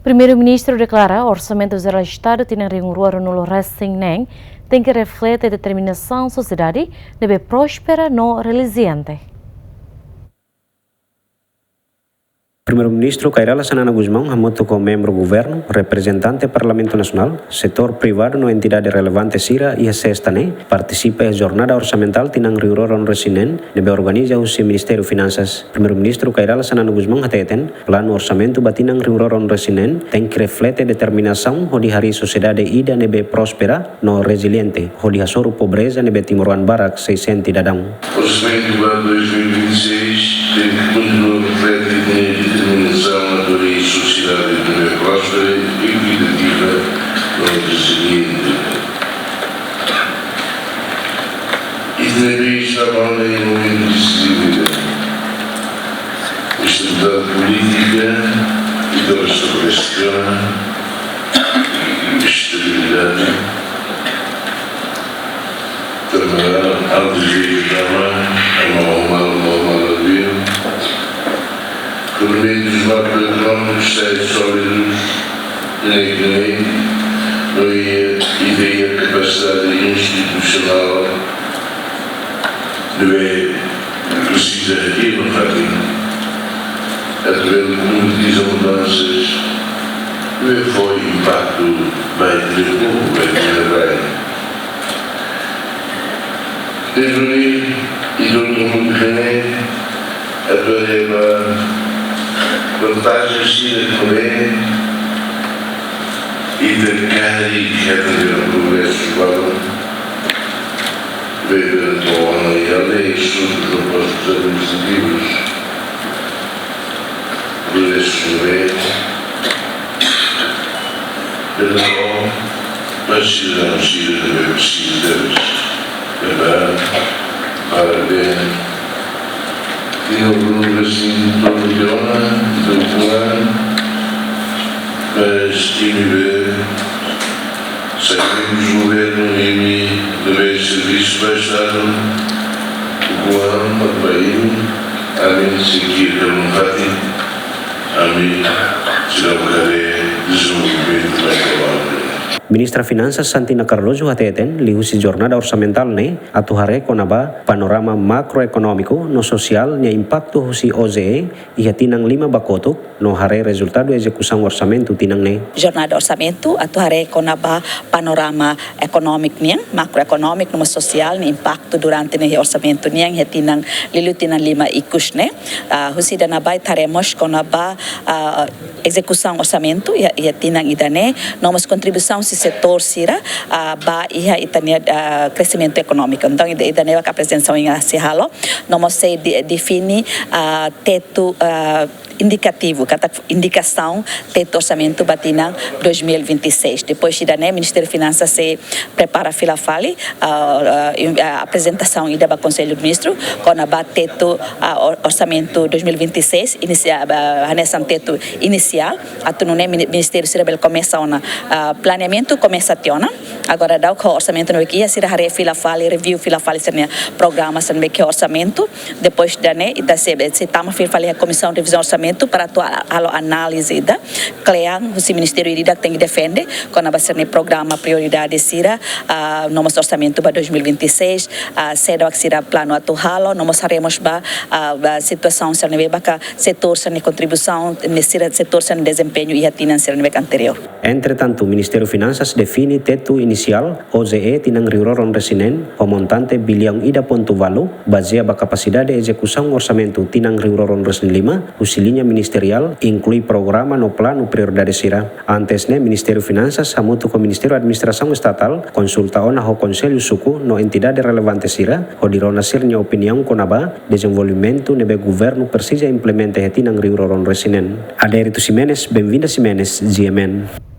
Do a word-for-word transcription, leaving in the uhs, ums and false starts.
Primeiru-Ministru deklara Orsamentu Jerál Estadu tinan rihun rua ruanulu-resin-neen tenke reflete determinasaun sosiedade ne'ebé próspera no reziliente. Primeiru-Ministru Kay Rala Xanana Gusmão hamutuk ho membru governu, reprezentante Parlamentu Nasionál, setór privadu no entidade relevante sira iha Sesta ne'e partisipa iha jornada orsamentál tinan rihun rua ruanulu-resin-neen ne'ebé organiza husi Ministériu Finansas. Primeiru-Ministru Kay Rala Xanana Gusmão hateten, planu orsamentu ba tinan rihun rua ruanulu-resin-neen tenke reflete determinasaun hodi harii sosiedade ida ne'ebé próspera no reziliente, hodi hasoru pobreza ne'ebé timoroan barak sei sente daudaun. Orsamentu ba dois mil e vinte e seis tenke kontinua reflete ita-nia determinasaun atu harii sosiedade ne'ebé próspera, ekuitativa no reziliente. Ita-nia país trabalha em momentu desizivu. Estabilidade polítika, ita restabelese estabilidade. Tanba aldeia dama, ama uma, uma, uma, fundamentus makroekonómikus sai sólidu, ne'e, ne'e, no iha, iha kapasidade institusionál ne'ebé presiza iha no fatin atu bele konkretiza mudansas ne'ebé fó impaktu ba ita-nia povu, ba ita-nia rai. Dezde idotu mudhene atu haree ba vantajen sira ne'ebé ita karik ita bele progresu balun, bele toma iha lei, estudu, propostas administrativas, progresu ne'ebé bele toma, mas sira, sira ne'ebé presiza deles. Verdade? Parabéns. Tenho um recinto de ona, de Kuan, mas imi vê, saímos do governo, imi, de vez serviço para Estado, o Kuan, para país, a menos que eu não fatin, ami seidauk haree dezenvolvimentu ba ita-nia rai. Ministra Finansas Santina Cardoso hateten, liuhusi jornada orsamentál ne'e atu haree kona-ba panorama makroekonómiku no sosiál nia impaktu husi O J E iha tinan lima ba kotuk, no haree rezultadu ezekusaun orsamentu tinan ne'e. Jornada orsamentu atu haree kona-ba panorama ekonómiku nian, makroekonómiku no mós sosiál nia impaktu durante ne'e orsamentu nian iha tinan, liuliu tinan lima ikus ne'e. Ah, husi ida-ne'ebá ita haree mós kona-ba, ah, ezekusaun orsamentu iha, iha tinan ida-ne'e, no mós kontribuisaun husi setór sira, ah, ba iha ita-nia, ah, kreximentu ekonómiku. Entaun, ida, ida-ne'e maka aprezentasaun ne'e sei halo, no mós sei de-, define, ah, tetu, ah, indikativu, katak indikasaun tetu orsamentu ba tinan dois mil e vinte e seis. Depois ida-ne'e, Ministériu Finansas sei prepara fila fali, ah, ah, in-, ah, aprezentasaun ida ba Konsellu de Ministru kona-ba tetu, ah, or-, orsamentu dois mil e vinte e seis, inisia-, ah, hanesan tetu inisiál, atu nune'e mini-, ministériu sira bele komesa ona, ah, planeamentu komesa tiha ona. Agora daudaun ho orsamentu ne'ebé iha, sira haree fila fali, review fila fali sira-nia programa sira ne'ebé iha orsamentu. Depois ida-ne'e, ita sei, sei tama fila fali iha Komisaun Revizaun Orsamentu para atu a-, halo análize ida kle'an husi ministériu ida-idak tenke defende kona-ba sira-nia programa prioridade sira, ah, no mós orsamentu ba dois mil e vinte e seis, ah, saida mak sira planu atu halo, no mós haree mós ba, ah, ba situasaun sira ne'ebé maka setór sira-nia kontribuisaun, ne'e sira setór sira-nia dezempeñu iha tinan sira ne'ebé anteriór. Entretantu, Ministériu Finansas define tetu inisiál O J E tinan rihun rua ruanulu-resin-neen ho montante biliaun ida pontu ualu, bazeia ba kapasidade ezekusaun orsamentu tinan rihun rua ruanulu-resin-lima, husi liña ministeriál, inklui programa no planu prioridade sira. Antes ne'e, Ministériu Finansas hamutuk ho Ministériu Administrasaun Estatál konsulta ona ho Konsellu Suku no entidade relevante sira, hodi rona sira-nia opiniaun kona-ba dezenvolvimentu ne'ebé governu presiza implementa iha tinan rihun rua ruanulu-resin-neen. Adérito Ximenes, Benvinda Ximenes, G M N.